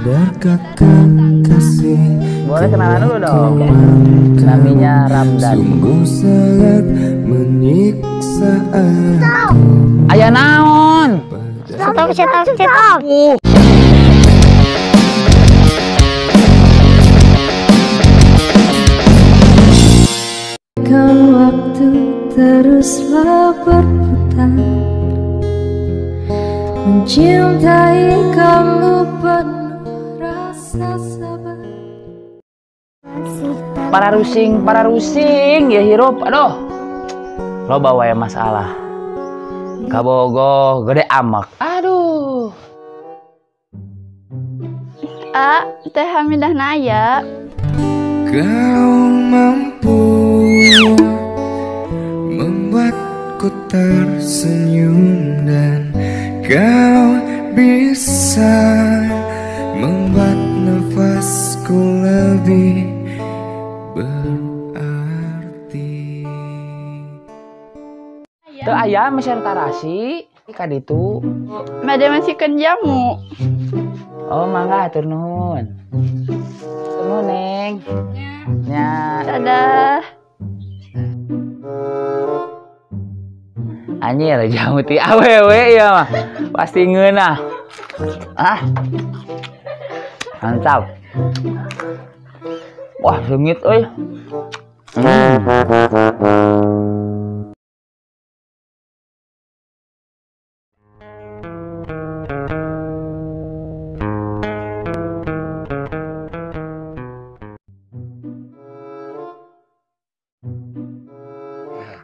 Benarkah kasih? Boleh kenalan dulu dong. Namanya Ramdan. Sungguh sangat menyiksa aku. Aya naon? Stop, stop, stop. Kan waktu teruslah berputar, mencintai kamu penuh rasa sabar. Para rusing ya hirup, aduh. Loba wae masalah. Kabogoh gede amak. Aduh. Ah, Teh Hamidah naya. Kau mampu membuatku tersenyum dan kau bisa membuat nafasku lebih berarti. Teu aya meser tarasi ka ditu. Bade masikeun jamu. Oh, mangga atur nuhun. Nuhun, Neng. Nya. Dadah. Anjir jamu ti awewe ya mah. Pasti ngeunah. Ah. Mantap. Wah, sengit euy.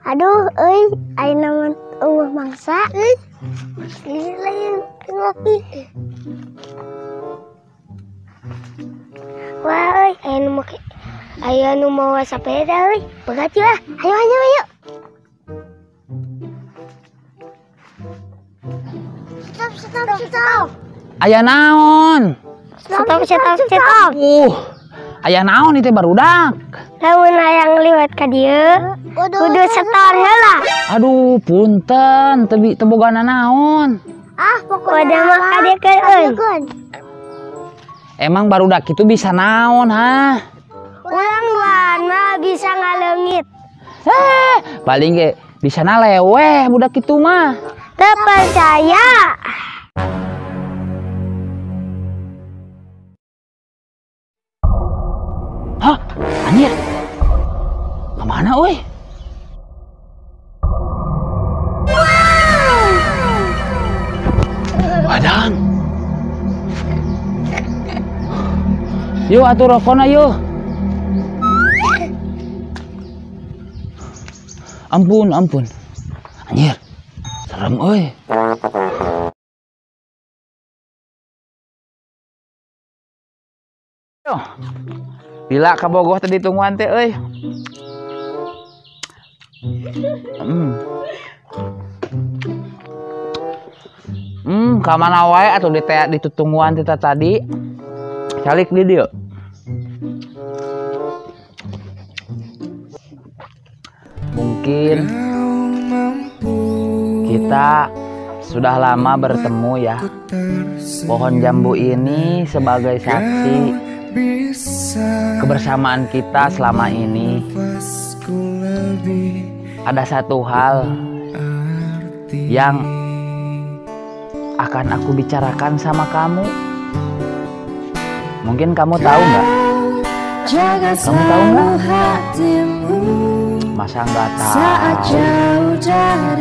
Aduh, euy, ayeuna mah eueuh mangsa euy. Lain ngopi. Wah, euy, aya nu mawa sapeda euy. Begat lah. Ayo, ayo, ayo. Stop, stop, stop. Aya naon? Stop, stop, stop. Aya naon itu barudak? Lamun hayang liwat ka dieu, kudu setor heula. Aduh, punten, teu teu boga naon. Ah, pokokna mah ka dieu keun. Emang barudak itu bisa naon, ha? Urang duaan mah bisa ngaleungit. Eh, paling ge bisa naleweh budak itu mah. Teu percaya. Hah? Anjir. Kemana, euy? Wow. Badan. Yuk atuh rokona yuk. Ampun, ampun. Anjir. Serem euy. Yo. Bila kabogoh tadi tungguan teh euy. Ka mana wae atuh ditutungguan teh tadi. Calik di dieu. Mungkin kita sudah lama bertemu ya. Pohon jambu ini sebagai saksi kebersamaan kita selama ini. Ada satu hal yang akan aku bicarakan sama kamu. Mungkin kamu tahu nggak? Kamu tahu nggak? Masa nggak tahu?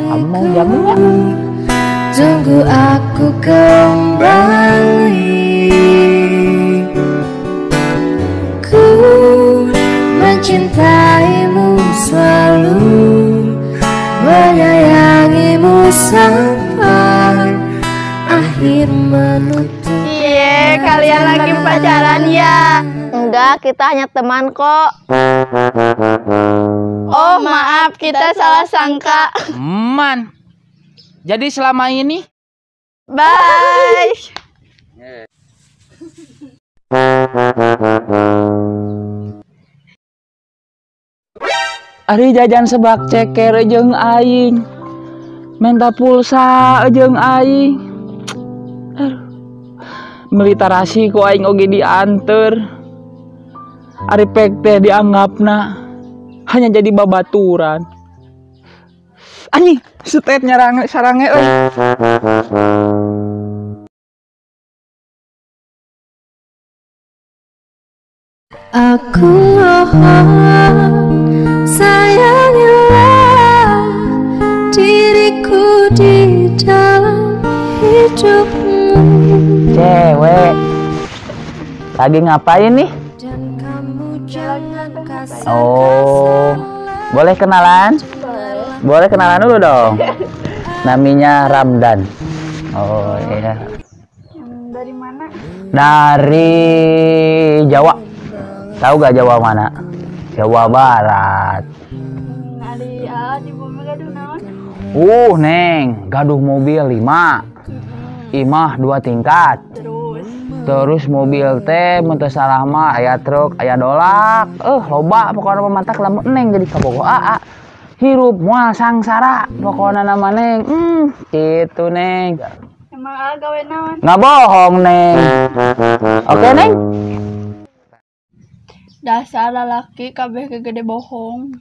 Kamu mau jamu nggak? Tunggu aku kembali. Ku mencintaimu selalu, menyayangimu sampai akhir menutup. Iya, kalian lagi pacaran ya? Enggak, kita hanya teman kok. Oh maaf, kita salah sangka. Man, jadi selama ini. Bye. Ari jajan sebak ceker jeung aing, minta pulsa jeung aing. Aduh. Meuli tarasi ku aing oge dianter. Ari pek teh dianggapna hanya jadi babaturan. Anjing, setet nyarang sarange euy. Aku mohon, sayangilah diriku di dalam hidupmu. Cewek, lagi ngapain nih? Dan kamu jangan kasar. Oh, boleh kenalan? Boleh kenalan dulu dong. Namanya Ramdan. Oh iya. Dari mana? Dari Jawa. Tahu gak Jawa mana? Jawa Barat. Ari di bumi gaduh naon? Neng, gaduh mobil 5. Imah 2 tingkat. Terus mobil teh mun teu salah mah aya truk, aya dolak. Loba pokona matak lamun neng jadi kabogoh aa. Hirup moal sangsara pokona nama neng. Gitu neng. Emang aa gawe naon? Nggak bohong neng. Oke neng. Dasar lalaki kabeh gegede bohong.